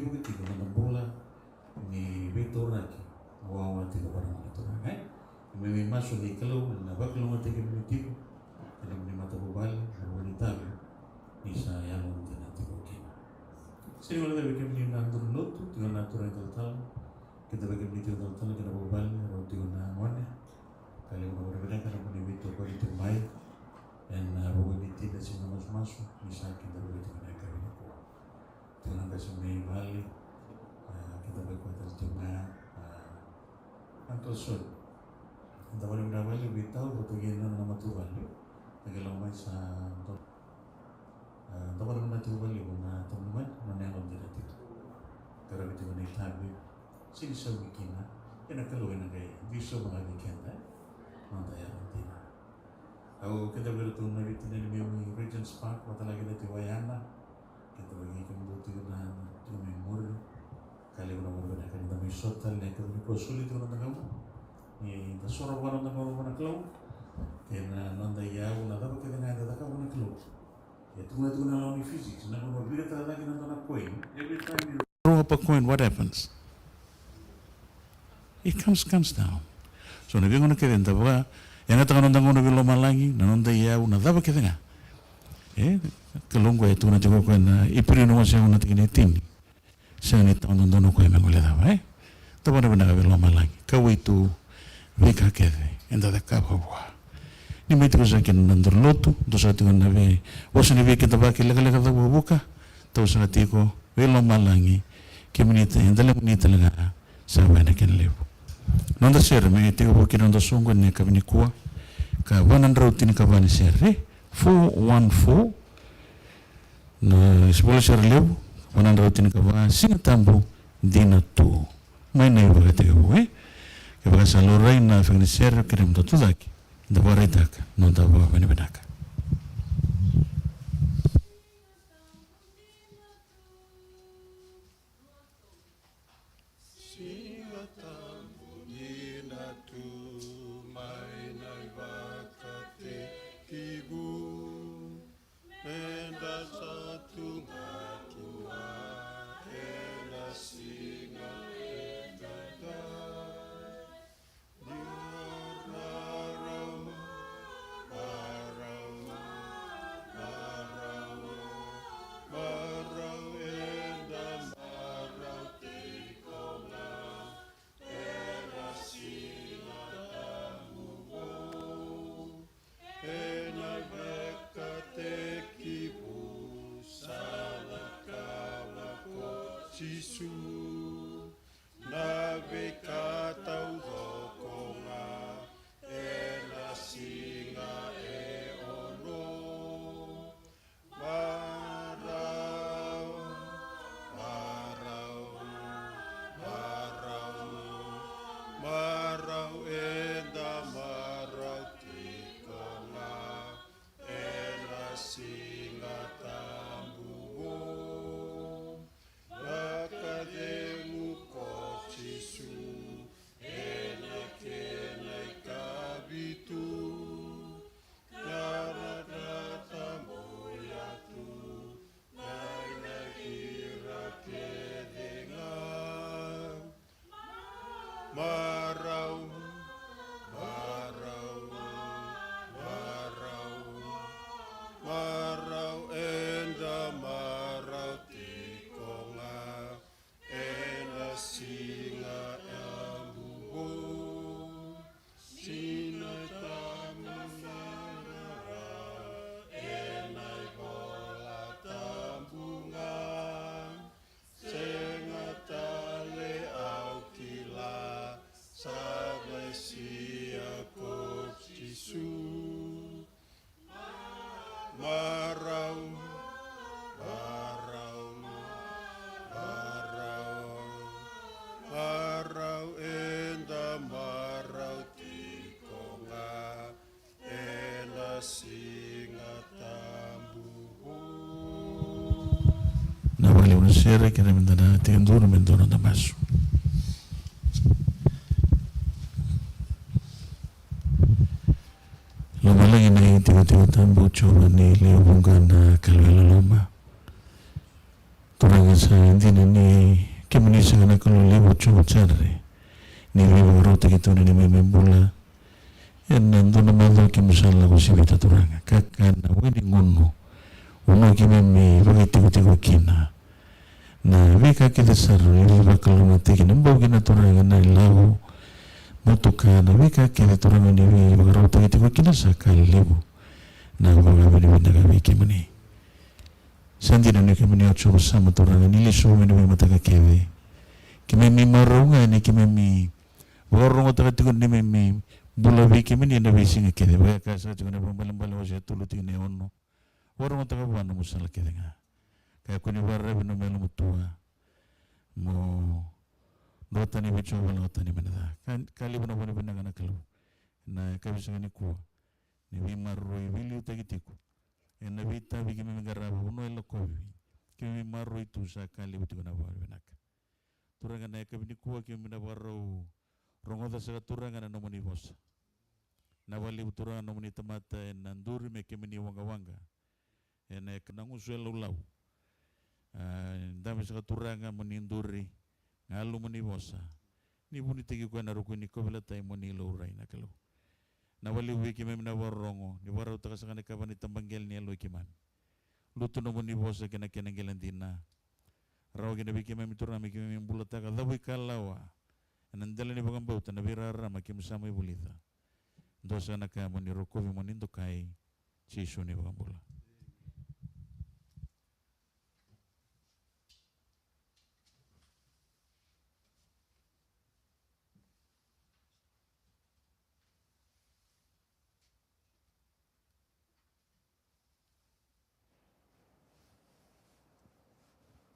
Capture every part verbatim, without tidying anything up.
Tiko na noda bula ni veitauraki, wawa tiko vua na Turaga, e? Keimami masu ni Kalou na vakalougatataki kemuni tiko, kei na nomuni matavuvale, na vunivola ni sa yalodina tiko kina. Sega ni guilecavi kemuni na duru ni lotu, tiko na turaga talatala, keda vei kemuni tiko talatala kei na vuvale, rau tiko na gone. Ka levu na vakavinaka na nomuni veitokoni tiko mai ena vuku ni tini na siga masumasu ni sa kidavaki tiko na yakavi nikua. Tiko na qase mai vale, a, kidavaki koya tale tiko mai, a, Uncle Son. Eda vakavinaka vakalevu vei Tau vata kei na nona matavuvale. Na qai lako mai sa dua, a, da vakavinaka tiko vakalevu na tamata mai, nona yalodina tiko. Qaravi tiko na itavi, sega ni saumi kina, ena Kalou ena qai biu sobu ga vei keda, e? Noda yalodina. Au kidavaki iratou na veitinani mai Regents Park, vata kei na tiko Waiana, kidavaki kemudou tiko na, na tiko mai muri. Ka levu na vakavinaka ni da mai sota, na yakavi nikua soli tiko na noda gauna. Ni da soro vua na noda gauna vua na Kalou. Kei na noda iyau, na cava kece ga eda cakava vua na Kalou. E tukuna tiko na law ni physics, na gauna viritaka cake na dua na coin, every time you throw up a coin, what happens? It comes, comes down. So na veigauna kece da vakayagataka na noda gauna vei lomalagi, na noda iyau, na cava kece ga. E, Kalou qo e tukuna tiko o koya na Iperiu na wase ono na tikina e tini. Sega ni tawa dodonu o koya me guilecava, e? Da vakavinaka vei lomalagi, kauwai tu veika kece eda cakava vua. Ni mai tiko saka kina na duru ni lotu, dou saka tiko na veivosa ni veikidavaki lekaleka cavukavuka, dou saka tiko vei lomalagi, kemuni, eda lemoni tale ga, sa vaka na kena levu. Noda sere me tekivu kina noda soqo ena yakavi nikua, ka va na drau tinikava ni sere, four one four, na ivola sere levu, va na drau tinikava, Siga Tabu dina tu. Mai na ivakatekivu, e? Kevaka sa laurai na fegi ni sere, kerea mo dou tucake, da vakaraitaka noda vakavinavinaka. Siga Tabu dina tu, mai na ivakatekivu, meda sa tu ga kina ena siga edaidai. Ni marau, marau, marau, marau, eda marau tiko ga ena Siga Tabu vou. Ena ivakatekivu sa cakava ko Jisu na veika taucoko ga ena siga e ono. Marau, marau, marau, marau, eda marau tiko ga ena Siga Tabu vou. Vakacegu ko Jisu ena kena ikavitu. Ka ra taboya tu na inaki ra kece ga. Marau, marau, marau, marau, eda marau tiko ga ena Siga Tabu vou. Sinai Tamana, ena iVola Tabu ga. Sega tale au kila, sa vesia ko Jisu. Marau, marau, marau, marau, eda marau tiko ga ena Siga Tabu vou. Na vale na sere, kena meda na tekiduru me dua na noda masu. Lomalagi na itikotiko tabu, Jiova ni lewe vuqa na Kalou e loloma. Turaga, sa dina ni kemuni saka na Kalou levu o Jiova Jaire, ni veivakarautaki tu na neimami bula. Ena dua na macawa keimami sa lako sivita, Turaga, ka ka na wai ni gunu, vanua keimami vakaitikotiko kina. Na veika kece sara e veivakalougatataki na bau kina, Turaga, na ilavo, motoka, na veika kece, Turaga, ni veivakarautaki tiko kina, sa ka levu na vakavinavinaka vei kemuni. Sa dina ni kemuni o Jiova Sama, Turaga, ni lesu mai na veimataka kece. Keimami marau ga ni keimami vakarogotaka tiko na neimami bula vei kemuni ena veisiga kece. Vaka e kaya saka tiko na Vakaibalebale wase e tolu tikina e ono: Vakarogotaka vua na nomu sala kece ga, ka kua ni vakararavi na nomu yalomatua, mo duatani vei Jiova, lako tani mai na ca. Ka, ka levu na vakavinavinaka na Kalou ena yakavi saka nikua, ni veimaroroi veiliutaki tiko ena veitavi keimami qarava, vanua e lakovi. Keimami maroroi tu, sa ka levu tiko na vakavinavinaka. Turaga, na yakavi nikua keimami na vakarau rogoca saka, Turaga, na nomuni vosa. Na vakalevu, Turaga, na nomuni tamata ena duri me kemuni waqawaqa, ena yakavi na gusu e laulau. A, dabe saka, Turaga, mo ni duri, galu mo ni vosa, ni vunitaki koya ena ruku ni kauveilatai, mo ni laurai na Kalou. Na vakalevu vei keimami na vakarorogo, ni vakarautaka saka na ikava ni tabaqele ni yalo i keimami. Lutu na nomuni vosa kei na kena qele dina. Rawa kina vei keimami, Turaga, me keimami bulataka cavuikalawa ena dela ni vakabauta na veirarama keimami sa mai vulica. Dua saka na ka mo ni rokovi, mo ni dokai, Jisu na iVakabula.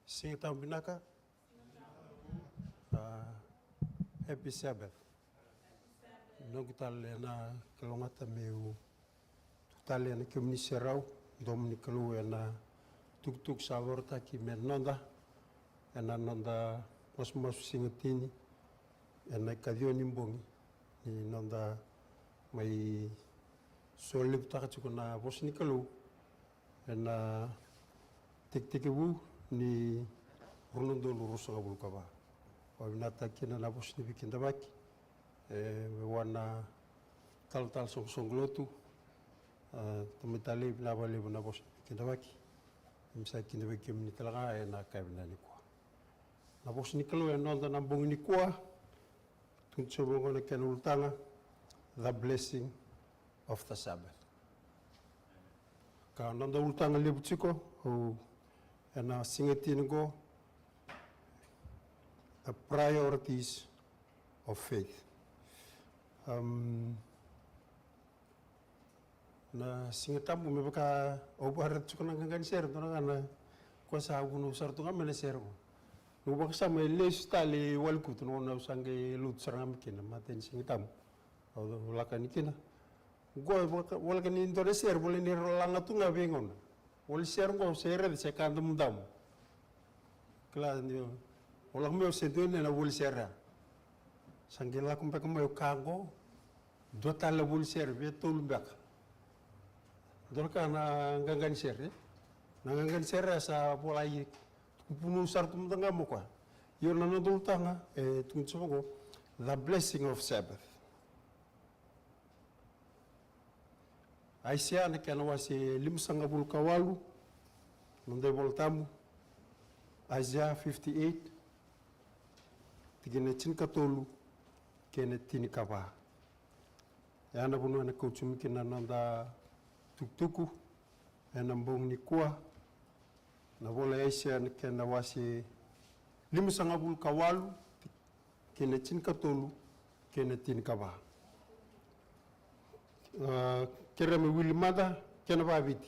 Siga Tabu vinaka. Ah, happy Sabbath. Noqu tale na kalougata meu tuku tale ena kemuni serau, domo ni Kalou, ena tukutuku sa vorotaki me noda ena noda masumasu siga tini, ena ikaciwa ni bogi, ni noda mai solevutaka tiko na vosa ni Kalou ena tekitekivu ni rua na udolu ruasagavulu ka va. Vakavinavinakataki kina na vosa ni veikidavaki, e, vua na talatala soqosoqo lotu, a, tamai tale, vinaka vakalevu na vosa ni veikidavaki. Keimami sa kidavaki kemuni tale ga ena yakavi nikua. Na vosa ni Kalou ena noda na bogi nikua, tukuni sobu oqo na kena ulutaga, The Blessing of the Sabbath. Ka noda ulutaga levu tiko, o, ena siga tini oqo, The Priorities of Faith. Am, na Siga Tabu, me vaka au vakaraica tiko na qaqa ni sere, dua na gauna ko sa vunau sara tu ga mai na sere qo. Noqu vakasama e lesu tale i Walekutu, na gauna au sa qai lotu sara ga mai kina, matai ni Siga Tabu. Au lako yani kina. Qo e vaka, voleka ni dua na sere, voleka ni ra laga tu ga veigauna. Voli sere qo, se raica se ka damudamu. Kila ni o lako mai, o se dua na voli sere ya. Sa qai lako beka mai o ka qo, dua tale na voli sere, via tolu beka. Dua na ka na qaqa ni sere. Na qaqa ni sere ya sa volai, tukuna vunau sara tu mada ga mai o koya. Io, na noda ulutaga e tukuni tiko qo, The Blessing of Sabbath. Aisea na kena wase limasagavulu ka walu, noda iVola Tabu, Isaiah fifty-eight, tikina tinikatolu kei na tinikava. Ya na vanua ena kauti mai kina na noda tukutuku ena bogi nikua. Na ivola i Aisea na kena wase limasagavulu ka walu, kei na tinikatolu, kei na tinikava. A, kerea me wili mada, kena vakaviti.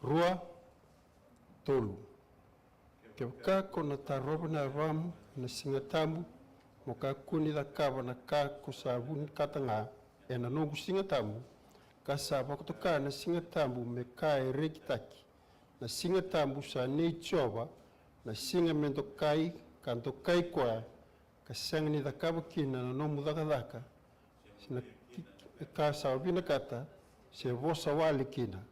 Rua, tolu. Kevaka ko na tarova na yavamu ena Siga Tabu, mo kakua ni cakava na ka ko sa vinakata ga ena noqu Siga Tabu, ka sa vakatoka na Siga Tabu me ka e rekitaki, na Siga Tabu sa nei Jiova, na siga me dokai ka dokai koya, ka sega ni cakava kina na nomu cakacaka, se na ki-, ka sa vinakata, se vosa wale kina.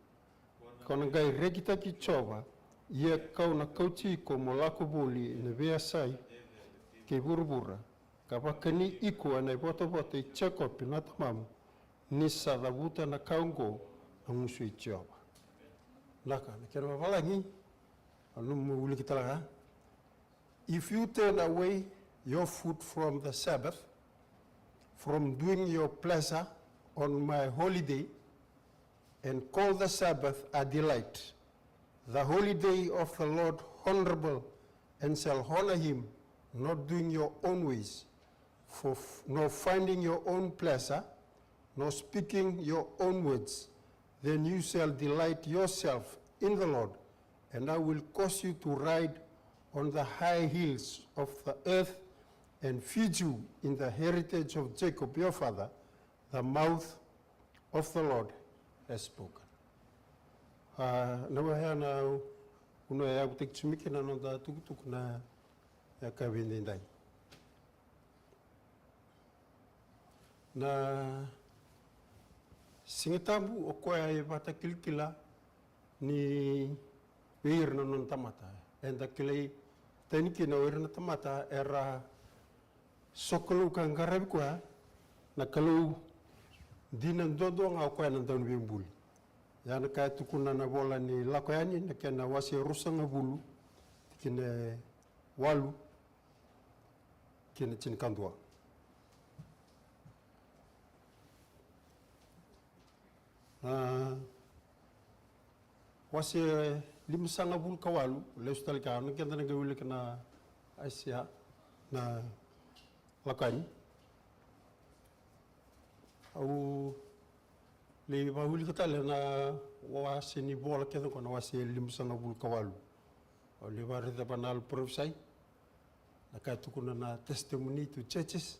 Ko na qai rekitaki Jiova, Ia ka'u na kauti iko mo lako voli e na veiyasai kei vuravura, ka vakani iko e na i votavota i Jekope na tamamu, ni sa cavuta na ka oqo na gusu i Jiova. Naka, na kena vavalagi, a nomu wiliki tale ga. If you turn away your foot from the Sabbath, from doing your pleasure on my holy day, and call the Sabbath a delight, the holy day of the Lord honorable, and shall honor him, not doing your own ways, for f-, nor finding your own pleasure, nor speaking your own words, then you shall delight yourself in the Lord, and I will cause you to ride on the high hills of the earth, and feed you in the heritage of Jacob your father. The mouth of the Lord has spoken. A, na waya na unu e yavutaki tu mai kina na noda tukutuku na yakavi edaidai. Na Siga Tabu o koya e vakatakilakila ni vei ira na nona tamata. Eda kilai tani kina o ira na tamata era sokalou ka qaravi koya, na Kalou dina duadua ga o koya na Dauniveibuli. Ia na ka e tukuna na vola ni Lako Yani na kena wase e ruasagavulu, tikina e walu kei na tinikadua. Na wase limasagavulu ka walu, lesu tale ka, na keda na qai wilika na Aisea, na Lako Yani. Au lai vakawilika tale na wase ni vola kece qo, na wase limasagavulu ka walu. Au lai vakaraica va na yalo parofisai. Na ka e tukuna na Testimony to Churches.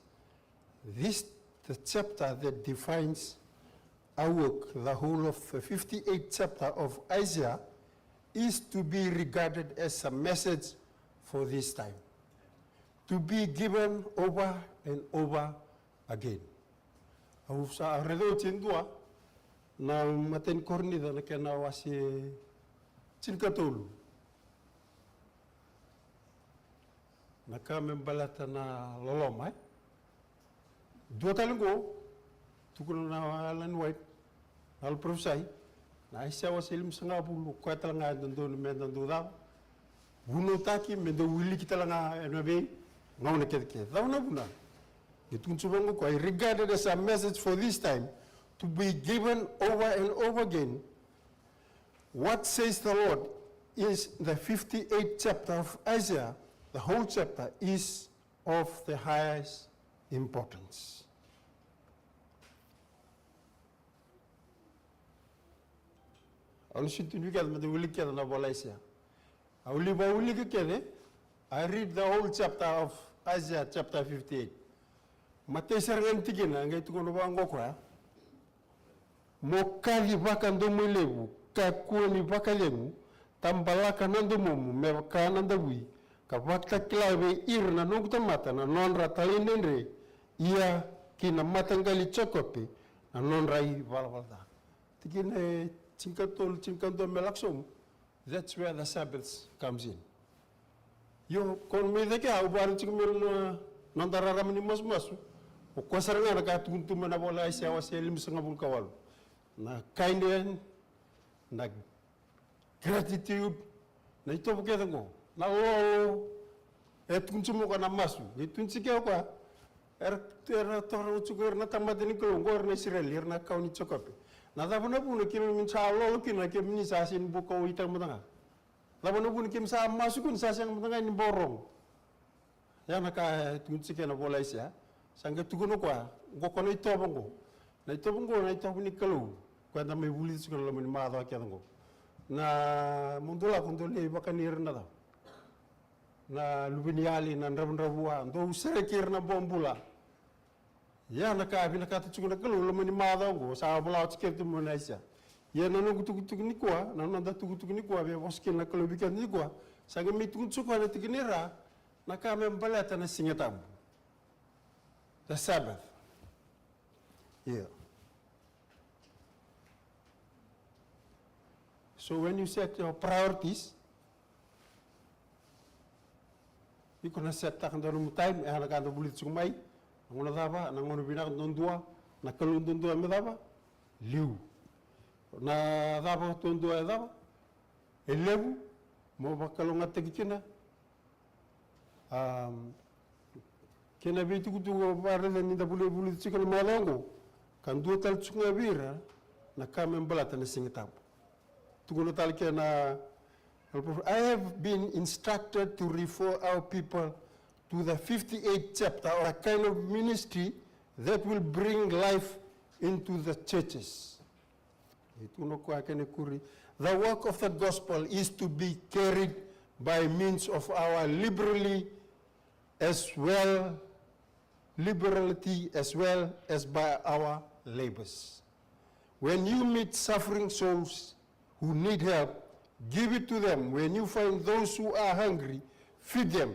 This, the chapter that defines our work, the whole of the fifty-eight chapter of Isaiah, is to be regarded as a message for this time, to be given over and over again. Au sa raica oti e dua na imatai ni Korinica na kena wase tinikatolu. Na ka me baleta na loloma, e? Dua tale qo, tukuna na Ellen White, na yalo parofisai, na Aisea wase limasagavulu, o koya tale ga e dodonu me da dau cava? Vunautaki, me dau wiliki tale ga ena veigauna kecekece. Cava na vuna? E tukuna tu vaqo o koya, regarded as a message for this time, to be given over and over again. What says the Lord is the fifty-eighth chapter of Isaiah, the whole chapter is of the highest importance. Au na sega ni wilika kece, me da wilika kece na vola Aisea. Au lai vakawilika kece, I read the whole chapter of Isaiah chapter fifty-eight. Matai sara ga ni tikina, qai tukuna vaqo o koya. Mo kaci vakadomoilevu, kakua ni vakacegu, tabalaka na domomu me vaka na davui, ka vakatakila vei ira na noqu tamata na nodra talaidredre, ia ki na mataqali i Jekope na nodra ivalavala ca. Tikina e tinikatolu, tinikadua me lako sobu. That's where the Sabbath comes in. Io, ko na mai cake, au vakaraica tiko mai na noda rarama ni masumasu. O koya sara ga na ka e tukuna tu mai na vola Aisea wase limasagavulu ka walu. Na kindness, na gratitude, na itovo kece qo. Na lolo, e tukuna tu mai o koya na masu. E tukuna tiko o koya, era, era taura tiko ira na tamata ni Kalou, qo ira na Isireli, ira na kawa ni Jekope. Na cava na vuna keimami sa lolo kina, keimami sa sega ni bau kauwaitaka mada ga? Cava na vuna keimami sa masu kina, sa sega mada ga ni bau rogo? Ya na ka e tukuna tiko na vola Aisea. Sa qai tukuna o koya, qo ko na itovo qo. Na itovo qo, na itovo ni Kalou. Koya eda mai vulica tiko na loma ni macawa kece qo. Na, mo dou lako, dou lai vakani ira na cava? Na luveniyali, na dravudravua, dou sereki ira na bobula. Ia na ka e vinakata tiko na Kalou loma ni macawa oqo, sa vola oti kece tu mai na Aisea. Ia na noqu tukutuku nikua, na noda tukutuku nikua, via vosa kina na Kalou vei keda nikua, sa qai mai tukuna tiko na tikina e ra, na ka me baleta na Siga Tabu. The Sabbath. Yeah. So when you set your priorities, Iko na set taka dua nomu time, e na ka da vulica tiko mai. Na gauna cava, na gauna vinaka duadua, na Kalou duadua me cava? Liu. Na cava duadua e cava? E levu, mo vakalougatataki kina. Am, kei na veitukutuku vakaraica ni da vuli, vulica tiko na macawa oqo, ka dua tale tiko ga vei ira na ka me baleta na Siga Tabu. Tukuna tale kina, I have been instructed to refer our people to the fifty-eighth chapter, or a kind of ministry that will bring life into the churches. E tukuna o koya kei na ikuri, the work of the gospel is to be carried by means of our liberally as well, liberality as well as by our labors. When you meet suffering souls who need help, give it to them. When you find those who are hungry, feed them.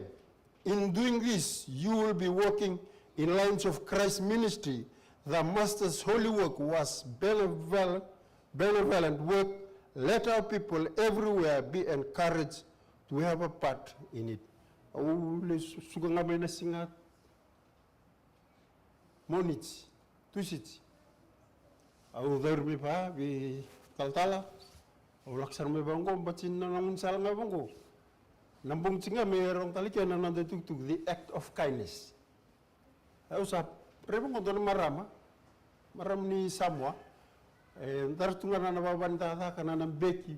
In doing this, you will be working in lines of Christ's ministry. The Master's holy work was benevolent, benevolent work. Let our people everywhere be encouraged to have a part in it. Au lai su-, suka ga mai na siga Moniti, Tusiti. Au cauri mai va vei talatala. Au lako sara mai vaqo, bati na nona gaunisala ga vaqo. Na bogi tiko ga me rogo tale kina na noda itukutuku, the act of kindness. Au sa raica vaqo dua na marama, marama ni Samoa. E dara tu ga na nona vava ni cakacaka, na nona beki.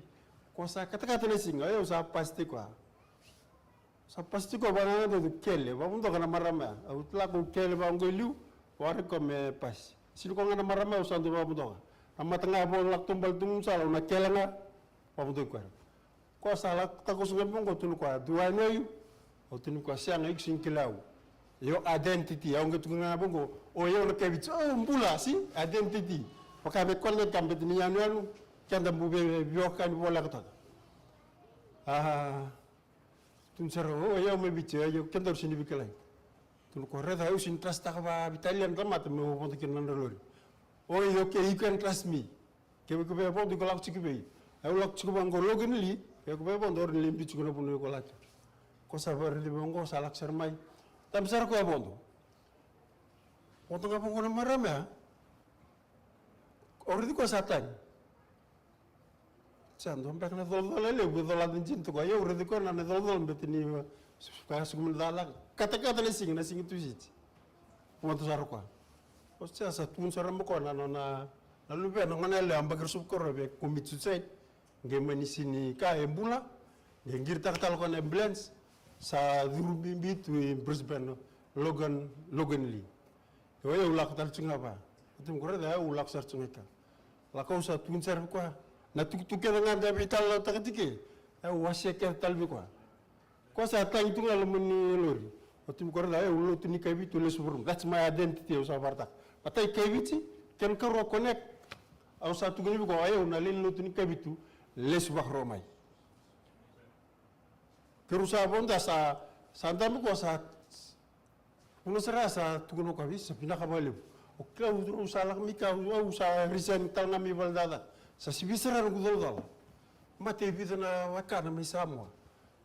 Ko sa katakata na siga, au sa pasi tiko ga. Sa pasi tiko vaqo, na noda tu kele, vakavudoka na marama ya. Au lako kele vaqo i liu, waraki koya me pasi. Sega ni koya ga na marama ya, au sa dau vakavudoka. Na mataka ga e vo lako tu bale tu gaunisala, au na kele ga, vakavudoki koya. Koya sa lako takoso ga vaqo, tukuna koya, do I know you? Au tukuna koya, sega, iko sega ni kila au. Your identity, au qai tukuna ga vaqo, o yau na kai Viti, o bula, si, identity. Vaka me connect ka beti ni yanuyanu, keda bau vei, veiwekani voleka toka. A, tukuna sara, o yau mai Viti, o yau, kedaru sega ni veikilai. Tukuna koya, raica, au sega ni trust-taka vakaveitalia na tamata meu vodo kina na nodra lori. Oi, okay, you can trust me. Ke, ke vei vodo iko lako tiko vei. Au lako tiko vaqo Loganlea, ke, ke vei vodo o ira ni lai biu tiko na vanua iko lako. Ko sa vakaraici vaqo, sa lako sara mai. Dabe sara koya vodo. Vodo ga vaqo na marama ya. Au raici koya sa tagi. Sa dua beka na colacola levu e colata dina tu koya. Ia au raici koya na, na colacola beti ni, a, koya suka mai na cakacaka. Katakata na siga, na siga Tusiti. Vodo sara koya. O sa, sa tukuna sara mai koya na, na, na, na luvena, gone yalewa, yabaki ruasagavulu ka rua, e commit suicide. Qai mani sega ni ka, e bula. Qai qiritaka tale koya na ambulance. Sa curu bibi tu i Brisbane, Logan, Loganlea. Io, au lako tale tu ga va. Au tukuna, raica, au lako sara tu ga i ke. Lako, au sa tukuna sara vei koya. Na itukutuku kece ga da veitalanoataka tiko ke, au wasea kece tale vei koya. Koya sa tagi tu ga e loma ni lori. Au tukuna, raica, au lotu ni Kavitu, lesu Vakaraubuka. That's my identity, au sa vakaraitaka. Matai Kavitu, kena ikarua connect. Au sa tukuna vei koya, au na lewe ni lotu ni Kavitu, lesu Vakaraubuka mai. Keirau sa vodo, sa, sa dabe koya, sa, vuna sara sa tukuna o koya, sa vinaka vakalevu. O keirau sa lako mai ke, au sa resign tale ga mai vale ni cakacaka. Sa sivia sara noqu colacola. Mate e vica na wekana mai Samoa.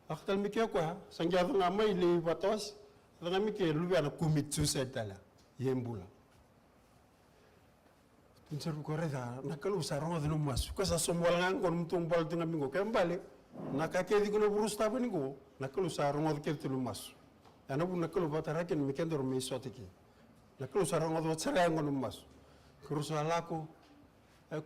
Lako tale mai ke o koya, sa qai yaco ga mai lai vatawasi. Yaco ga mai ke, luvena commit suicide tale. Ia e bula. Tukuna sara vei koya, raica, na Kalou sa rogoca nomu masu. Koya sa sauma wale ga qo, nomu tu bale tu ga mai qo. Kena ibalebale, na ka kece iko na vuru sotava ni qo, na Kalou sa rogoca kece tu nomu masu. Ya na vuna na Kalou vakatara kina me kedaru mai sota kina. Na Kalou sa rogoca oti sara ya qo nomu masu. Keirau sa lako, e,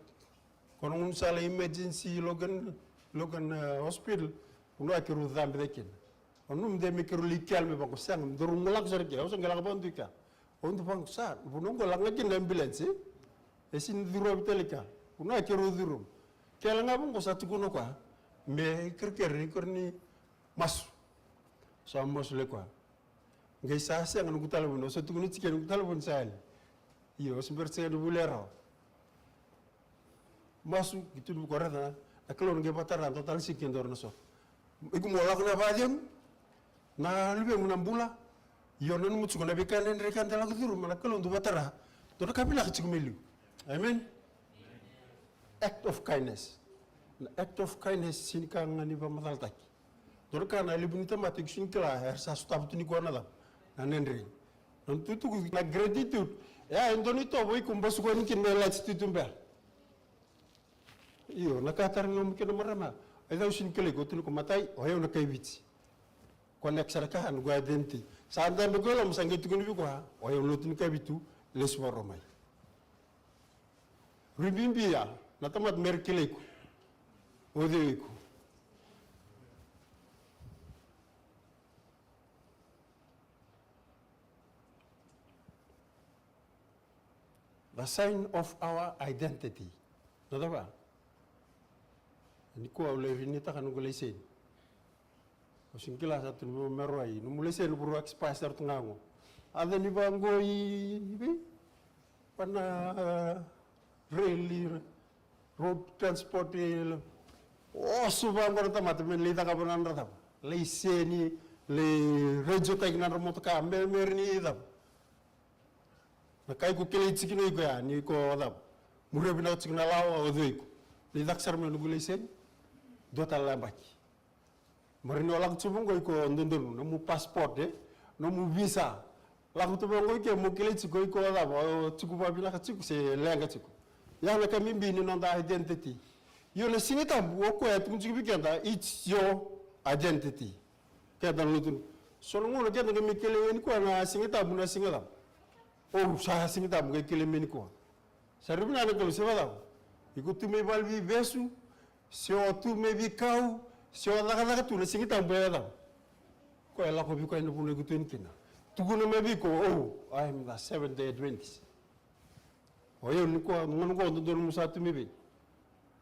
ko na gaunisala emergency Logan, Logan, e, Hospital, vanua keirau cabe cake kina. Au nanuma de me keirau lai kele me vaqo, sega, me daru lako sara i ke, au sa qai lako vakadua i ke. Au dau vaqo, sa, vanua qo lako ga kina na ambulance, e? E sega ni curuvi tale i ke. Vanua keirau curuma. Kele ga vaqo sa tukuna o koya, me kerekere, kerekere ni masu. Sa masu lai koya. Qai sa sega noqu talevoni, au sa tukuna tiko noqu talevoni sa yali. Io, au se bera sega ni volia rawa. Masu, qai tukuna vei koya, raica, na Kalou na qai vakatara, dua tale na siga kedaru na sota. Iko mo lako na vakacegu, na luvemu na bula. Io, nanuma tiko na veika dredre ka da lako curuma, na Kalou dau vakatara. Dua na ka vinaka tiko mai liu. Amen. Act of kindness. Na act of kindness, sega ni ka ga ni vakamacalataki. Dua na ka na levu ni tamata iko sini kila, era sa sotava tu nikua na cava? Na dredre. Na tukutuku na gratitude. E a, e dua ni tovo iko basukani kina na lights tu i tuba. Io, na ka tara ga mo kina marama. E cau sini kila iko tu ni ko matai, o yau na kai Viti. Ko next sara ka, na ko identity. Sa dabe ko i loma, sa qai tukuni vei koya, o yau lotu ni kai Viti, lesu vakarau mai. Rui bibi ya na tamata me ra kila iko. O cei iko. The sign of our identity. Na cava? Nikua au lai rinitaka noqu laiseni. Au sini kila sa tu ni vei me rai nomu laiseni, vuru expire sara tu ga qo. A cani vaqo i vei? Pana reli, road transport, e oso vaqo na tamata me lai cakava na nodra cava? Laiseni, lai rejotaki na nodra motoka, me, me rai ni cava? Na ka iko kilai tiko kina iko ya, ni ko cava? Muria vinaka tiko na lawa, o cei iko. Lai caka sara mai noqu laiseni. Dua tale na yabaki. Marai ni o lako tu vaqo iko dodonu, nomu passport, e? Nomu visa. Lako tu vaqo ike mo kilai tiko iko cava, o tiko vavinaka tiko se leqa tiko. Ya na ka bibi ni noda identity. Io na Siga Tabu, o koya e tukuni tiko vei keda, it's your identity. Keda na lotu. So na gauna keda qai mai kilai yani koya na Siga Tabu, na Siga Tabu. O sa Siga Tabu qai kilai mai nikua. Sa rui vinaka na Kalou se vakacava? Iko tu mai valeniveivesu, se o tu mai veikau, se o cakacaka tu, na Siga Tabu e cava? Koya e lako vei koya na vanua iko tu yani kina. Tukuna mai vei iko, oh, I am the Seventh Day Adventist. O yau nikua, gauna qo dodonu mo sa tu mai vei.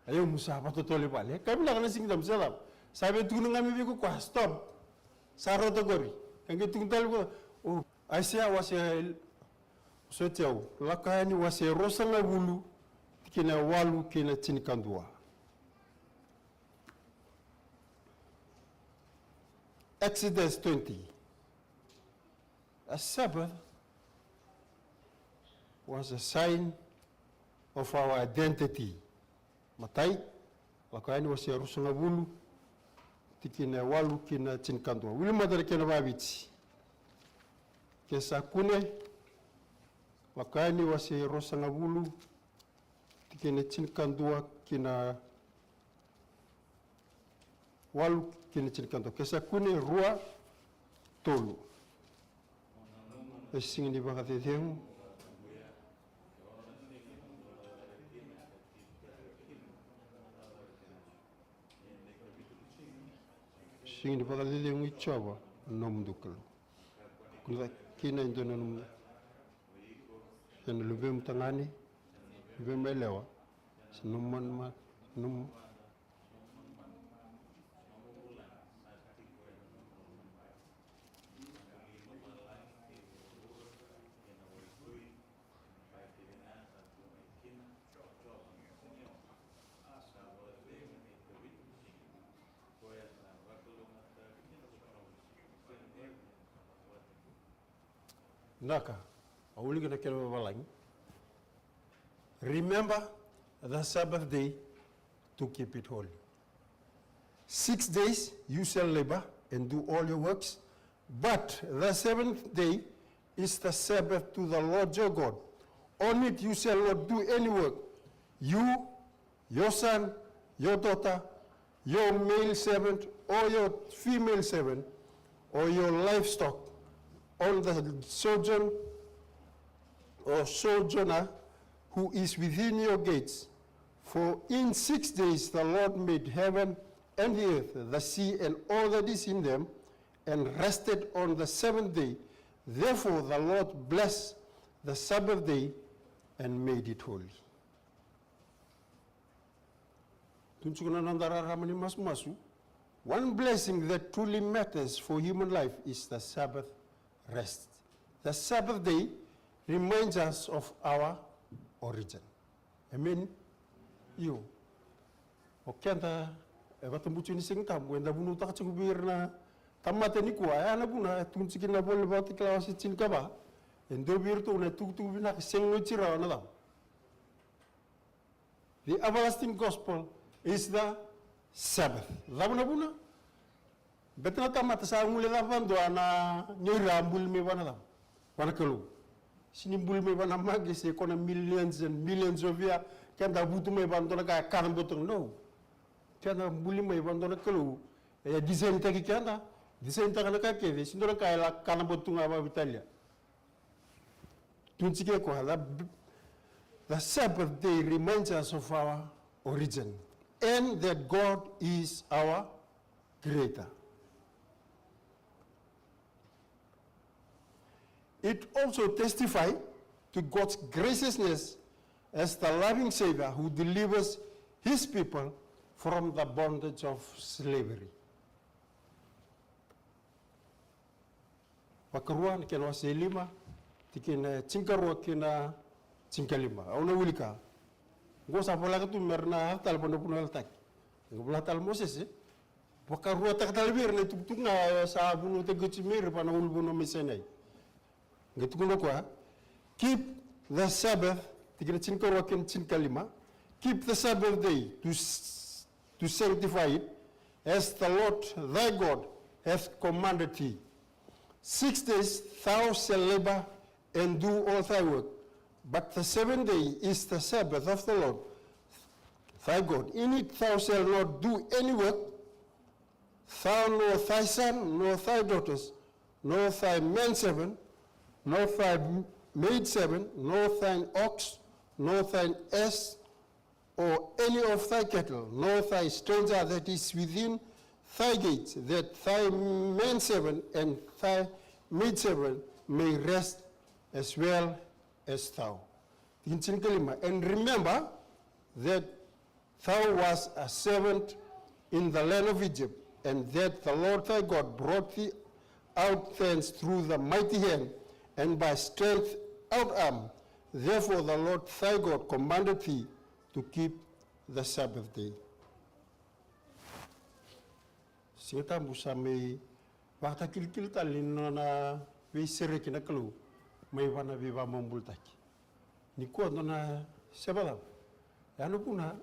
O yau mo sa vakatotolo i vale. Ka vinaka na Siga Tabu se cava? Sa vei tukuna ga mai vei iko koya, stop. Sa rauta qori. Ka qai tukuna tale vei iko, oh, Aisea wase Soti au, Lako Yani wase ruasagavulu, tikina e walu kei na tinikadua. Exodus twenty. A Sabbath was a sign of our identity. Matai, Lako Yani wase ruasagavulu, tikina e walu kei na tinikadua. Wili mada na kena vaviti. Ke sa kune, Lako Yani wase ruasagavulu, tikina e tinikadua kei na walu kei na tinikadua. Ke sa kune, rua, tolu. E siga ni vakacecegu. Siga ni vakacecegu i Jiova na nomudou Kalou. Kua ni caka kina e dua na nomu, se na luvemu tagane, luvemu yalewa, se nomu manumanu, nomu Vinaka, au wilika na kena vavalagi. Remember the Sabbath day to keep it holy. Six days you shall labor and do all your works, but the seventh day is the Sabbath to the Lord your God. On it you shall not do any work, you, your son, your daughter, your male servant or your female servant, or your livestock, on the sojourn or sojourner who is within your gates. For in six days the Lord made heaven and the earth, the sea and all that is in them, and rested on the seventh day. Therefore the Lord blessed the Sabbath day and made it holy. Tukuna na noda rarama ni masumasu. One blessing that truly matters for human life is the Sabbath rest. The Sabbath day reminds us of our origin. Amen. Io. O keda e vatabucu ni Siga Tabu, eda vunautaka tiko vei ira na tamata nikua, e a na vuna e tukuni tiko na ivola ni Vakatakila wase tinikava. E dua vei iratou na itukutuku vinaka sega ni oti rawa na cava? The everlasting gospel is the Sabbath. Cava na vuna? Beta na tamata sa gule cava vadua na nyoira a buli mai vana cava? Vana Kalou. Sini buli mai vana mage se ko na millions and millions of year, keda vutu mai vadua na ka e kaca botoga, no. Keda buli mai vadua na Kalou. E design taki keda, design taka na ka kece, si dua na ka e la kaca botoga vavitalia. Tuntike koya, the, the Sabbath day reminds us of our origin and that God is our creator. It also testifies to God's graciousness as the loving Savior who delivers his people from the bondage of slavery. Vakarua na kena wase e lima, tikina tinikarua kei na tinikalima. Au na wilika. Qo sa voleka tu me ra na yaco tale vua na vanua yalataki. Qo vola tale Mosese. Vakaruataka tale vei ira na itukutuku ga sa vunautaki oti mai ira vua na ulunivanua mai Sinai. Qai tukuna o koya, keep the Sabbath, tikina tinikarua kei na tinikalima. Keep the Sabbath day to s- to sanctify it, as the Lord thy God hath commanded thee. Six days thou shalt labor and do all thy work, but the seventh day is the Sabbath of the Lord thy God. In it thou shalt not do any work, thou nor thy son, nor thy daughters, nor thy manservant, nor thy maidservant, nor thine ox, nor thine ass, or any of thy cattle, nor thy stranger that is within thy gates, that thy manservant and thy maidservant may rest as well as thou. Tikina tinikalima, and remember that thou wast a servant in the land of Egypt, and that the Lord thy God brought thee out thence through the mighty hand and by strength out arm. Therefore the Lord thy God commanded thee to keep the Sabbath day. Siga Tabu sa mai vakatakilakila tale ni nona veisereki na Kalou mai vua na veivakabobulutaki. Nikua dua na seva cava? Ya na vuna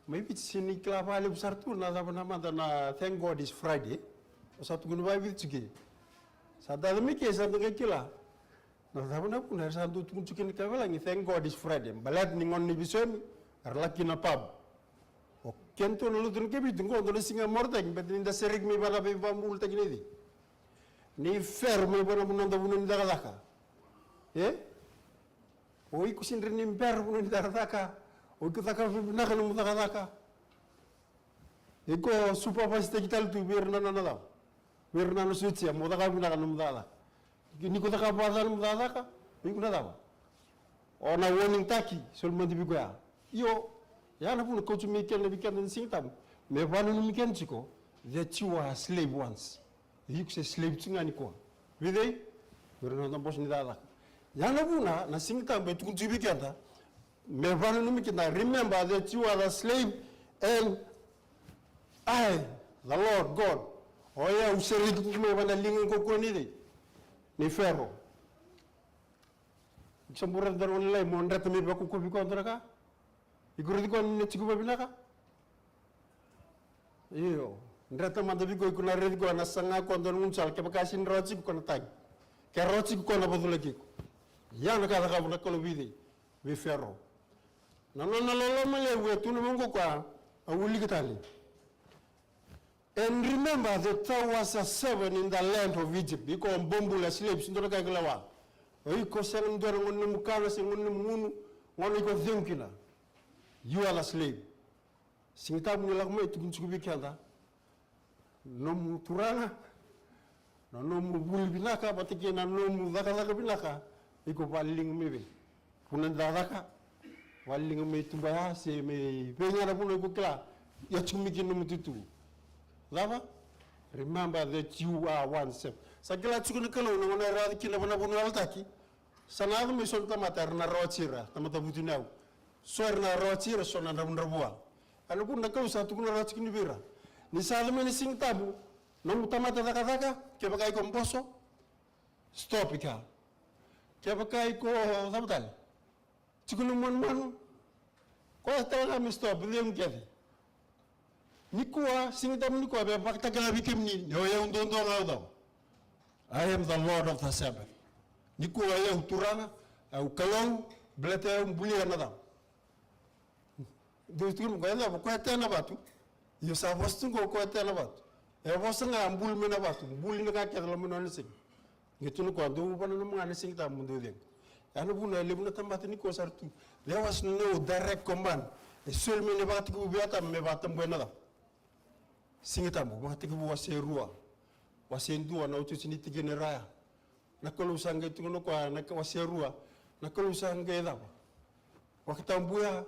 mai Viti sini kila vakalevu sara tu na cava na mada na Thank God is Friday. O sa tukuna vakaViti tiko. Sa dau mai ke sa da qai kila. Na cava na vuna era sa dau tukuna tiko kina ka velagi, Thank God is Friday. Baleta ni gauna ni veisomi era laki na pub. O kedatou na lotu ni kavitu qo dua na siga e marautaki, beta ni da sereki mai vua na veivakabobulutaki nei cei? Nei Fero mai vua na noda vanua ni cakacaka. E? O iko sini rawa ni bera vanua ni cakacaka. O iko cakava vinaka nomu cakacaka. Iko supervise taki tale tu vei ira na nona cava? Vei ira na nona sutia, mo cakava vinaka nomu cakacaka. Ni ko cakava vakaca nomu cakacaka, o iko na cava? O na warning taki, soli mada vei koya. Io, ya na vuna kauti mai keda vei keda na Siga Tabu. Me vakananumi keda tiko that you are a slave once. Iko se slave tiko ga nikua. Vei cei? Vei ira na noda boso ni cakacaka. Ya na vuna na Siga Tabu e tukuna tiko vei keda. Me vakananumi keda, remember that you are a slave and I, the Lord God. O yau sereki iko mai vua na liga kaukaua nei cei? Nei Fero. Iko sa bau raica dua na gone lalai mo dreta mai vakaukauwa vei koya dua na ka? Iko raici koya ni na tiko vakavinaka? Io. Dreta mada vei koya, iko na raici koya na saga koya dua na gaunisala, kevaka sini rawa tiko ko na tagi. Ke rawa tiko ko na vaculaki iko. Ya na ka e cakava na Kalou vei cei? Vei Fero. Na nona loloma levu e tu na vaqo koya, au wilika tale. And remember that thou wast a servant in the land of Egypt. Iko bobula, slave, se dua na ka iko lewa. O iko sega ni dua na gone nomu kana, se gone nomu gunu, gone iko cegu kina. You are the slave. Siga Tabu ni lako mai tukuni tiko vei keda. Nomu turaga, na nomu vuli vinaka vata kei na nomu cakacaka vinaka, iko vakaliliga mai vei? Vuna ni cakacaka, vakaliliga mai tuba ya se mai vei ga na vanua iko kila, ia tiko mai kina nomu itutu. Cava? Remember that you are one self. Sa kila tiko na Kalou na gauna era yaco kina na vanua yalataki. Sa na yaco mai so na tamata era na rawati ira, tamata vutuniyau. So era na rawati ira, so na dravudravua. A na vuna na Kalou sa tukuna rawa tiko ni vei ira. Ni sa yaco mai na Siga Tabu, nomu tamata cakacaka, kevaka iko boso, stop i kea. Kevaka iko cava tale? Tiko na manumanu, koya tale ga me stop, cegu kece. Nikua, Siga Tabu nikua, me vakatakila vei kemuni, ni o yau duadua ga au cava. I am the Lord of the Sabbath. Nikua o yau Turaga, au Kalou, baleta au bulia na cava. Dou tukuna qo, e cava, koya tea na vatu. Io, sa vosa tu qo, koya tea na vatu. E vosa ga, buli mai na vatu, buli na ka kece loma ni nona siga. Qai tukuna o koya, dou vananuma ga na Siga Tabu mo dou cegu. Ya na vuna e levu na tamata nikua sa ra tu. There was no direct command. E soli mai na ivakatekivu vei Atama me vakatabuya na cava. Siga Tabu, Vakatekivu wase rua. Wase dua, na iotioti ni tikina e rua ya. Na Kalou sa qai tukuna o koya, na ka, wase rua. Na Kalou sa qai cava. Vakatabuya,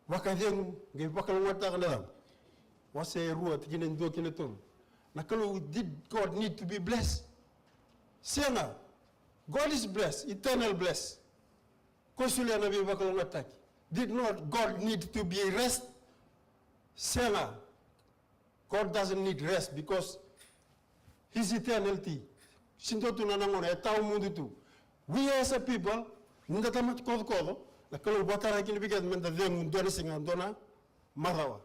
vakacegu, qai vakalougatataka na cava. Wase rua, tikina e dua ki na tolu. Na Kalou, did God need to be blessed? Sega. God is blessed, eternal blessed. Ko solia na veivakalougatataki. Did not God need to be rest? Sega. God doesn't need rest because His eternity. Sega ni dua tu na nona gauna, e tawamudu tu. We as a people, ni da tamata kocokoco, na Kalou vakatara kina vei keda me da cegu dua na siga, dua na macawa.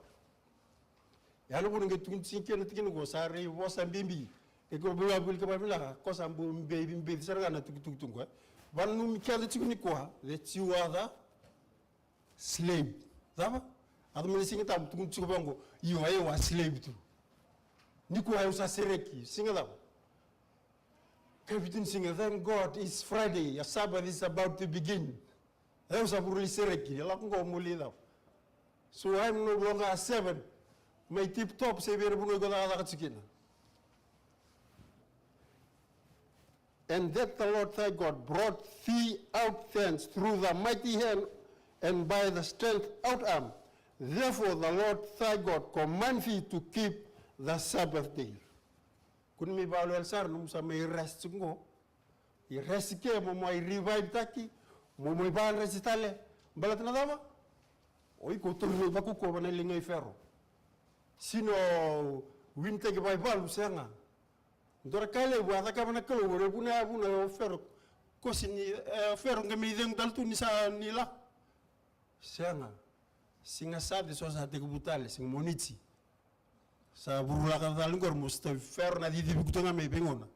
Ya na vuna qai tukuni tiko kina na tikina qo, sa raivosa bibi. Ke ko via wilika vakavinaka, ko sa bau bibi, bibi sara ga na tukutuku qo, e. Vananumi keda tiko nikua, that you are the slave. Cava? A cava mai na Siga Tabu, tukuni tiko vaqo, io, o yau a slave tu. Nikua o yau sa sereki, siga cava? Kena vitu ni siga, thank God it's Friday, a Sabbath is about to begin. O yau sa vuru lai sereki, e lako qo meu lai cava. So I'm no longer a servant. Mai tip top, se vei ira vanua iko cakacaka tiko kina. And that the Lord thy God brought thee out thence through the mighty hand and by the strength out arm. Therefore the Lord thy God command thee to keep the Sabbath day. Kua ni mai vakalewale sara, nomu sa mai rest tiko qo. I rest ke, mo mai revive taki, mo mai vakarest tale. Baleta na cava? O iko tauri mai vakukova na liga i Fero. Sega ni winitaki vakaivalu, sega. Dua na ka levu a cakava na Kalou, o ira vuna, vuna o Fero. Kosi ni, e, Fero qai mai cegu tale tu ni sa ni lako. Sega. Siga Sati so sa tekivu tale, siga Moniti. Sa vurulaka tale qori mo sa tauvi Fero na cicivi kutu ga mai veigauna.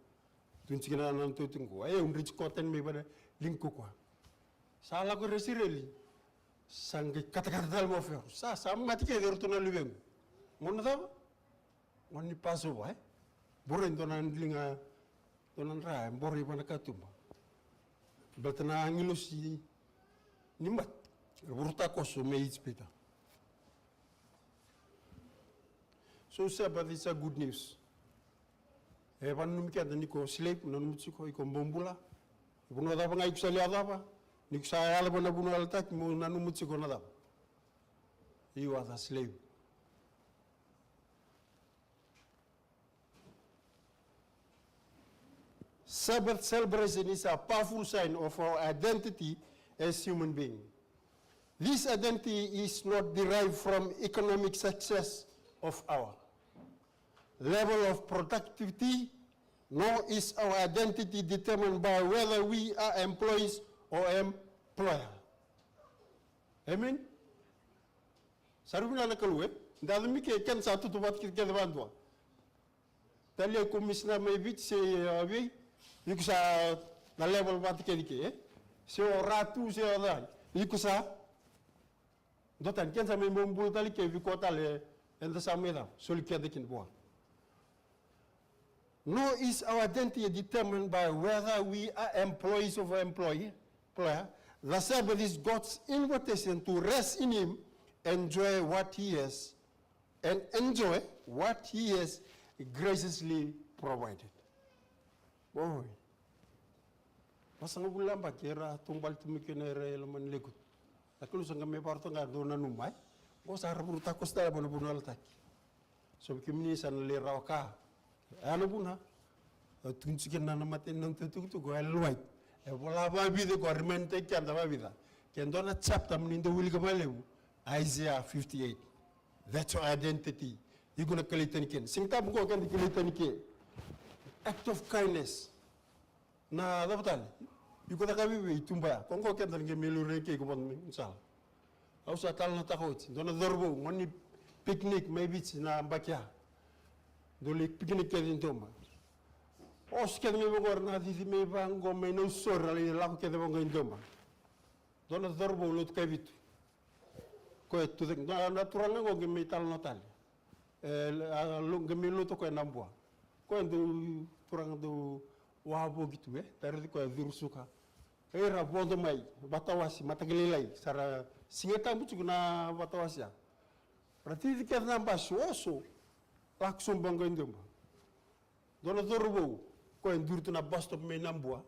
Tu ni tiko na nona tauti qo. E, au dreti koya tani mai vana liga ko koya. Sa lako ira Isireli. Sa qai katakata tale mai o Fero. Sa, sa mate kece o ratou na luvequ. Gauna cava? Gauna ni Passover, e? Boro e dua na liga, dua na dra, e boro i vana katuba. Baleta na agilosi ni mate. Era vurutaka koso mai Ijipita. So Sabbath is a good news. E vananumi keda ni ko slave, nanuma tiko, iko bobula. Vanua cava ga iko sa lai yacova, ni ko sa yacova na vanua yalataki, mo nanuma tiko na cava. You are the slave. Sabbath celebration is a powerful sign of our identity as human being. This identity is not derived from economic success of our level of productivity, nor is our identity determined by whether we are employees or employer. Amen? Sa rui vinaka na Kalou, e? Da yaco mai ke, keda sa tutu vata kece, kece vakadua. Talia ko misina mai Viti se, e, vei, iko sa na level vata kece ke, e? Se o Ratu, se o cei, iko sa. Dua tani, keda sa mai bobula tale ke, vei koya tale, eda sa mai cava, soli keda kina vua. Nor is our identity determined by whether we are employees of an employee, employer. The Sabbath is God's invitation to rest in Him, enjoy what He has, and enjoy what He has graciously provided. Boy. Vasagavulu na yabaki era taubale tu mai kina era e loma ni lekutu. Na Kalou sa qai mai vakarautaka ga, dou nanuma, e? Qo sa ra vurutaka koso tale mai na vanua yalataki. So vei kemuni sa na lai rawa ka. E ya na vuna. Au tukuna tiko kina na matai ni noda tukutuku, Ellen White. E vola vakavica qo, a remind-taki keda vakavica. Ke dua na chapter mo ni dau wilika vakalevu, Isaiah fifty-eight. That's your identity. Iko na kilai tani kina. Siga Tabu qo keda kilai tani ke. Act of kindness. Na cava tale? Iko caka vei vei, tuba ya. Ko qo keda na qai mai lure ke iko vata mai sala. Au sa talanoataka oti. Dua na cauravou, gone ni picnic mai Viti na yabaki ya. Dou lai picnic kece i Doma. Oso kece mai vaqo, ra na cici mai vaqo mai Nausori, ra lai lako kece vaqo i Doma. Dua na cauravou lotu Kavitu. Koya e tucake, dua na turaga qo qai mai talanoa tale. E, a, lo-, qai mai lotu o koya Nabua. Koya dau turaga dau wavoki tu, e, da raici koya e curu suka. E, ra vodo mai Vatawase, mataka lailai, sa ra Siga Tabu tiko na Vatawase ya. Ra cici kece na basi, oso, lako sobu vaqo i Doma. Dua na cauravou, koya e duri tu na bus stop mai Nabua.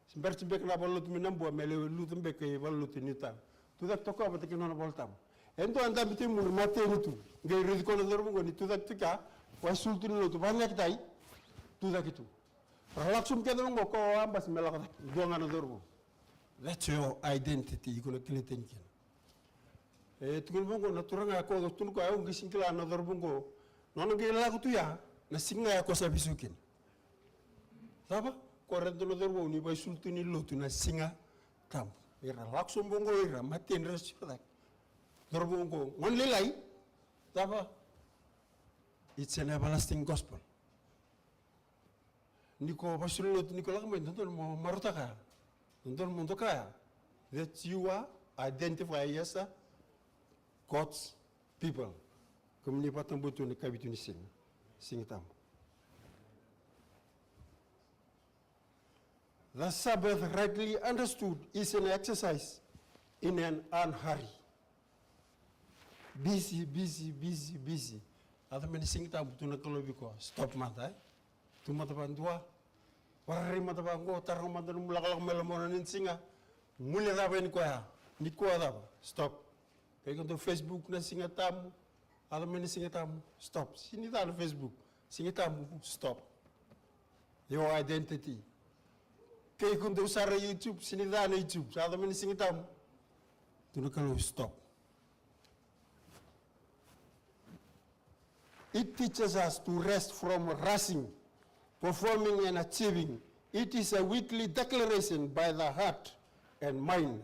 Se bera tu beka na valenilotu mai Nabua, me lai lutu beka i valenilotu i Newtown. Tucake toka vata kei na nona iVolatabu. E dua e dabe tu i muri, mateni tu. Qai raici koya na cauravou qo ni tucake tu kea, koya e sulu tu ni lotu, vakayagataki, tucake tu. Ra lako sobu kece vaqo, koya a basi me lako cake. Dua ga na cauravou. That's your identity, iko na kilai tani kina. E tukuni vaqo na turaga, koya tukuna koya, au qai sega ni kila na cauravou qo. Nona qai lako tu ya, na siga ya koya sa veisau kina. Cava? Koya raica dua na cauravou ni vakaisulu tu ni lotu na Siga Tabu. Ira lako sobu vaqo, ira mateni, ra siro cake. Cauravou qo, gone lailai. Cava? It's an everlasting gospel. Ni ko vakaisulu lotu, ni ko lako mai, dodonu mo marautaka ya. Dodonu mo doka ya that you are identified as a God's people. Kemuni vakatabui tu na ikavitu ni siga, Siga Tabu. The Sabbath, rightly understood, is an exercise in an unhurry. Busy, busy, busy, busy. Yaco mai na Siga Tabu, tukuna na Kalou vei koya, stop mada, e? Tu mada vakadua. Vararai mada vaqo, taroga mada nomu lakolako mai loma ni siga. Guilecava yani koya. Nikua cava? Stop. Ke iko dau Facebook na Siga Tabu, yaco mai na Siga Tabu, stop. Sega ni ca na Facebook. Siga Tabu, stop. Your identity. Ke iko dau sara YouTube, sega ni ca na YouTube, sa yaco mai na Siga Tabu. Tukuna na Kalou, stop. It teaches us to rest from rushing, performing and achieving. It is a weekly declaration by the heart and mind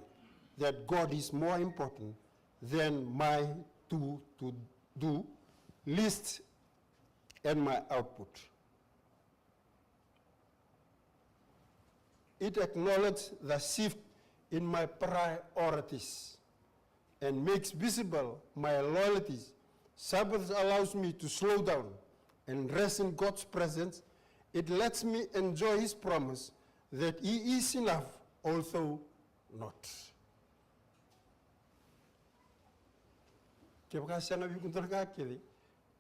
that God is more important than my to, to do list and my output. It acknowledges the shift in my priorities and makes visible my loyalties. Sabbath allows me to slow down and rest in God's presence. It lets me enjoy His promise that He is enough, although not. Kevaka sega vei iko dua na ka kece,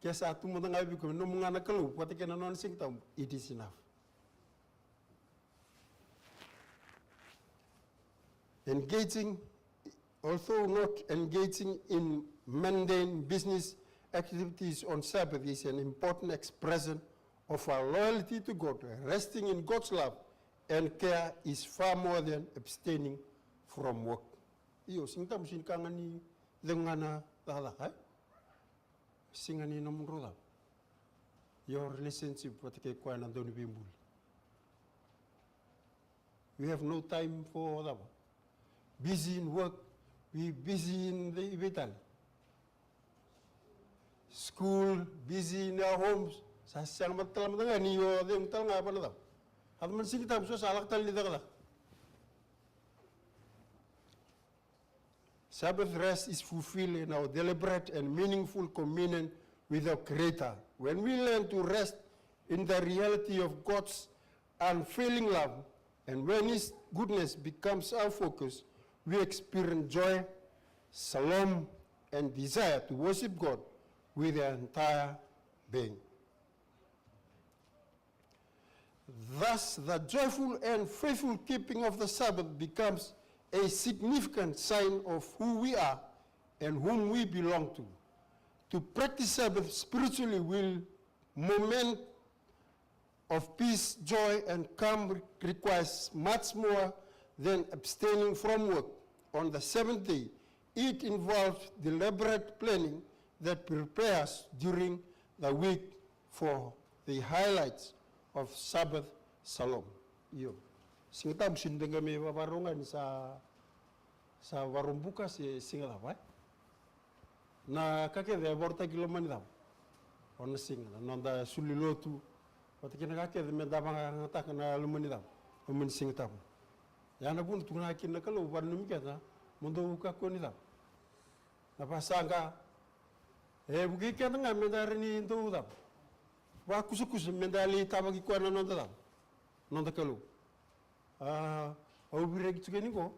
ke sa tu mada ga vei iko nomu ga na Kalou vata kei na nona Siga Tabu, it is enough. Engaging, although not engaging in mundane business activities on Sabbath, is an important expression of our loyalty to God. Resting in God's love and care is far more than abstaining from work. Io, Siga Tabu sega ni ka ga ni cegu ga na cakacaka, e? Siga ni nomudrau cava? Your relationship vata kei koya na Dauniveibuli. We have no time for cava? Busy in work, we busy in the, i vei tale? School, busy in our homes. Sa sega mada tale mada ga ni o cegu tale ga vaka na cava? Yaco mai na Siga Tabu, so sa lako tale ni cakacaka. Sabbath rest is fulfilled in our deliberate and meaningful communion with our Creator. When we learn to rest in the reality of God's unfailing love, and when His goodness becomes our focus, we experience joy, shalom, and desire to worship God with our entire being. Thus, the joyful and faithful keeping of the Sabbath becomes a significant sign of who we are and whom we belong to. To practice Sabbath spiritually will moment of peace, joy, and calm re-, requires much more than abstaining from work on the seventh day. It involves deliberate planning that prepares during the week for the highlights of Sabbath shalom. Io. Siga Tabu sega ni dua ga me vakarau ga ni sa, sa Vakaraubuka se Siga Tabu, e? Na ka kece e vakarautaki loma ni cava? O na siga, na noda sulu ni lotu, vata kei na ka kece me da vakayagataka na loma ni cava? Loma ni Siga Tabu. Ya na vuna tukuna kina na Kalou, vakananumi keda mo dou kakua ni cava? Na vasaqa. E vukei keda ga me da rawa ni dou cava? Vakusakusa me da lai tavaki koya na noda cava? Noda Kalou. A, au viriaki tiko yani qo.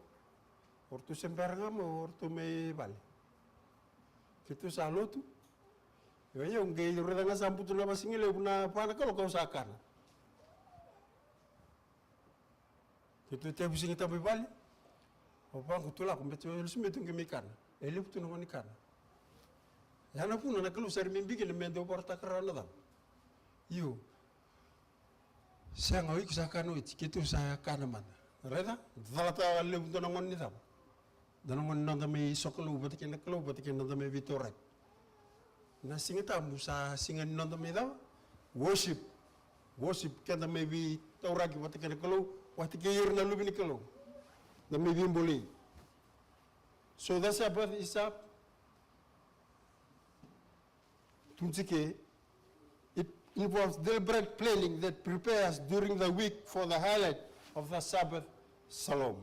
O ratou se bera ga mai, o ratou mai vale. Keitou sa lotu. Io, io, qai raica ga sa butu na vasigalevu, na va na kaloko au sa kana. Keitou tevu Siga Tabu i vale. O vaqo tu lako, beti o lesu mai tu qai mai kana. E levu tu na gone kana. Ya na vuna na Kalou sa rui mai biu kina me dau vakarautaka rawa na cava? Io. Sega, o iko sa kana oti, keitou sa kana mada. Raica, calata levu dua na gone ni cava? Dua na gone noda mai sokalou vata kei na Kalou, vata kei na noda mai veitauraki. Na Siga Tabu sa siga ni noda mai cava? Worship. Worship, keda mai veitauraki vata kei na Kalou, vata kei ira na luve ni Kalou. Da mai veibolei. So the Sabbath is up. Tuntike, it involves deliberate planning that prepares during the week for the highlight of the Sabbath, Shalom.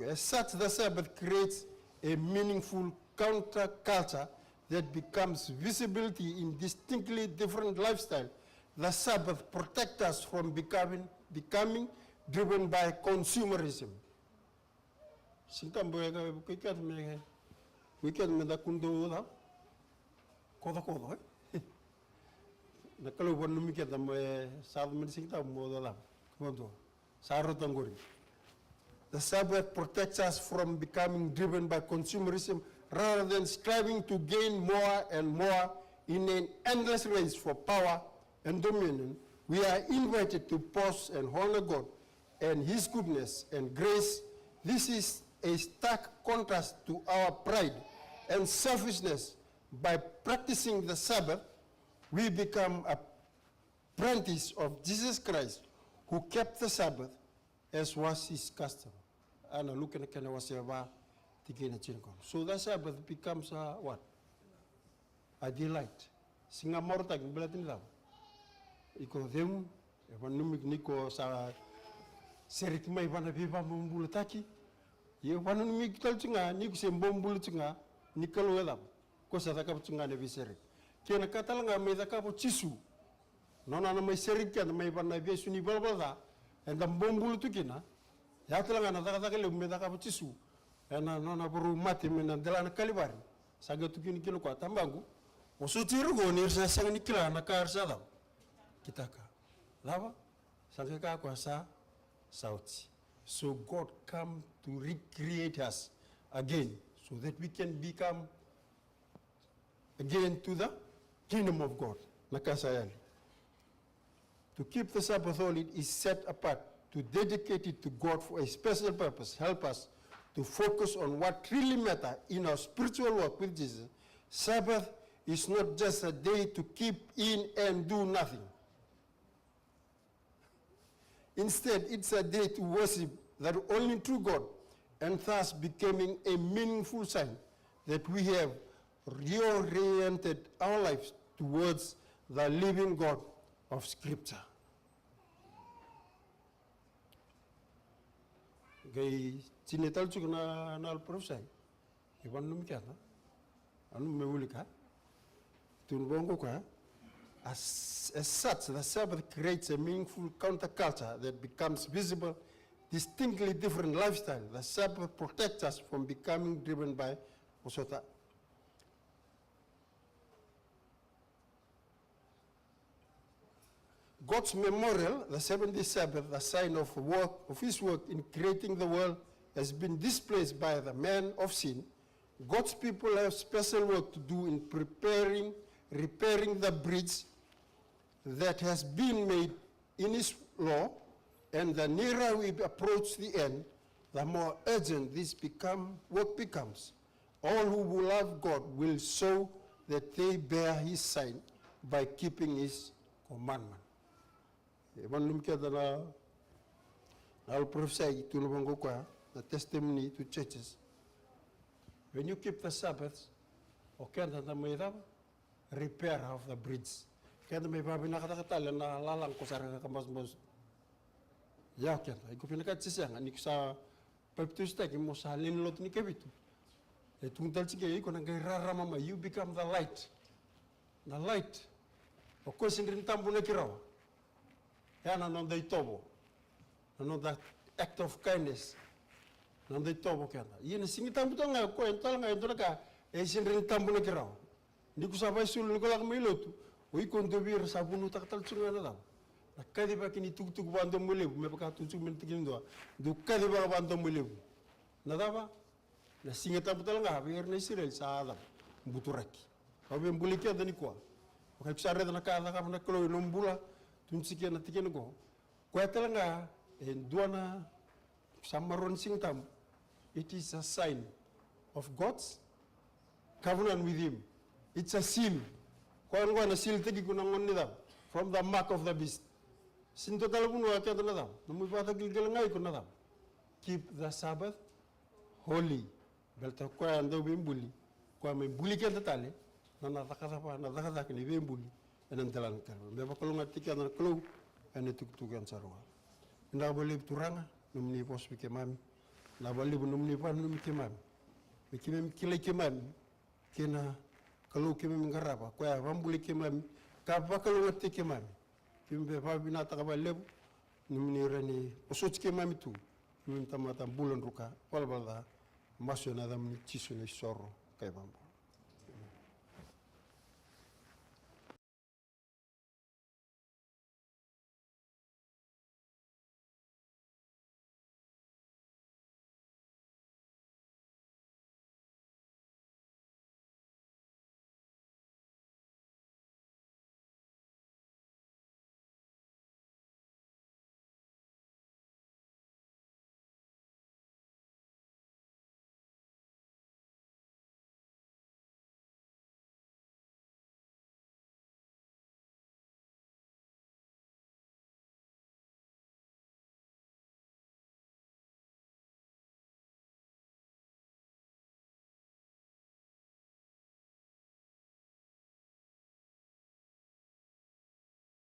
As such, the Sabbath creates a meaningful counterculture that becomes visibility in distinctly different lifestyle. The Sabbath protects us from becoming, becoming driven by consumerism. Siga Tabu e ka, ko i keda me, ko i keda me da kudou cava? Kocokoco, e? Na Kalou vakananumi keda me sa yaco mai na Siga Tabu mo cava? Kocokoco. Sa rauta qori. The Sabbath protects us from becoming driven by consumerism rather than striving to gain more and more in an endless race for power and dominion. We are invited to pause and honor God and His goodness and grace. This is a stark contrast to our pride and selfishness. By practicing the Sabbath, we become apprentice of Jesus Christ, who kept the Sabbath as was his custom. Ena Luke na kena wase va, tikina tinikaono. So the Sabbath becomes a what? A delight. Siga marautaki, baleta ni cava? Iko cegu, e vakananumi ni ko sa sereki mai vua na veivakabobulataki. Ia e vakananumi tale tiko ga ni ko se bobula tiko ga ni Kalou e cava? Ko sa cakava tiko ga na veisereki. Kei na ka tale ga mai cakava o Jisu. Nona na mai sereki keda mai vua na ivesu ni valavala ca eda bobula tu kina. Ya tale ga na cakacaka levu mai cakava o Jisu ena nona varau mate mai na delana Kalivari. Sa qai tukuni kina o koya, Tabaqu, vosoti ira qo ni ra sa sega ni kila na ka era sa cava? Kitaka. Cava? Sa qai kaya o koya, sa, sa oti. So God come to recreate us again so that we can become again to the kingdom of God. Na ka sa yali. To keep the Sabbath holy is set apart, to dedicate it to God for a special purpose. Help us to focus on what really matter in our spiritual walk with Jesus. Sabbath is not just a day to keep in and do nothing. Instead, it's a day to worship the only true God, and thus becoming a meaningful sign that we have reoriented our lives towards the living God of Scripture. Qai tini tale tiko na, na yalo parofisai. E vakananumi keda. Nanumi me wilika. Tukuna vaqo o koya. As, as such, the Sabbath creates a meaningful counterculture that becomes visible distinctly different lifestyle. The Sabbath protects us from becoming driven by, vosota. God's memorial, the seventh-day Sabbath, the sign of work, of his work in creating the world, has been displaced by the man of sin. God's people have special work to do in preparing, repairing the bridge that has been made in his law, and the nearer we approach the end, the more urgent this become, work becomes. All who love God will show that they bear his sign by keeping his commandment. E vakananumi keda na, na yalo parofisai, tukuna vaqo o koya, na testimony to churches. When you keep the Sabbath, o keda da mai cava? Repair of the bridge. Keda mai vavinakataka tale na lalaga ko sa raka ka basubasu. Ia o keda, iko vinakati se sega, ni ko sa papitaisotaki mo sa lewe ni lotu ni kavitu. E tukuni tale tiko, iko na qai rarama mai, you become the light. Na light. O koya e sega ni tabu na kirawa. Ya na noda itovo. Na noda act of kindness. Na noda itovo keda. Ia na Siga Tabu tale ga, o koya tale ga e dua na ka e sega ni tabu na kirawa. Ni ko sa vakaisulu, ni ko lako mai lotu, o iko dua vei ira sa vunautaka tale tiko ga na cava? Na kacivaki ni tukutuku vakadomoilevu, me vaka tu tiko mai na tikina dua, dou kacivaka vakadomoilevu. Na cava? Na Siga Tabu tale ga vei ira na Isireli sa cava? Buturaki. Au via buli keda nikua. Vaka iko sa raica na ka e cakava na Kalou ena nomu bula, tukuni tiko ena tikina qo. Koya tale ga e dua na, sa maroroi na Siga Tabu. It is a sign of God's covenant with him. It's a seal. Koya qo na seal taki iko na gauna ni cava? From the mark of the beast. Sega ni dua tale vanua keda na cava? Nomu ivakatakilakila ga iko na cava? Keep the Sabbath holy. Baleta o koya e dau veibuli, koya mai buli keda tale, na, na cakacaka, na cakacaka ni veibuli ena dela ni Kalou. Me vakalougatataki keda na Kalou ena itukutuku eda sa rogoca. Vinaka vakalevu Turaga nomuni vosa vei keimami. Vinaka vakalevu nomuni vakananumi keimami, me keimami kilai keimami kei na Kalou keimami qarava, koya e vakabulai keimami ka vakalougatataki keimami. Keimami via vakavinakataka vakalevu nomuni rawa ni vosoti keimami tu, keimami tamata bula druka, valavala ca. Masu ena yacamuni Jisu na isoro ka ivakabula.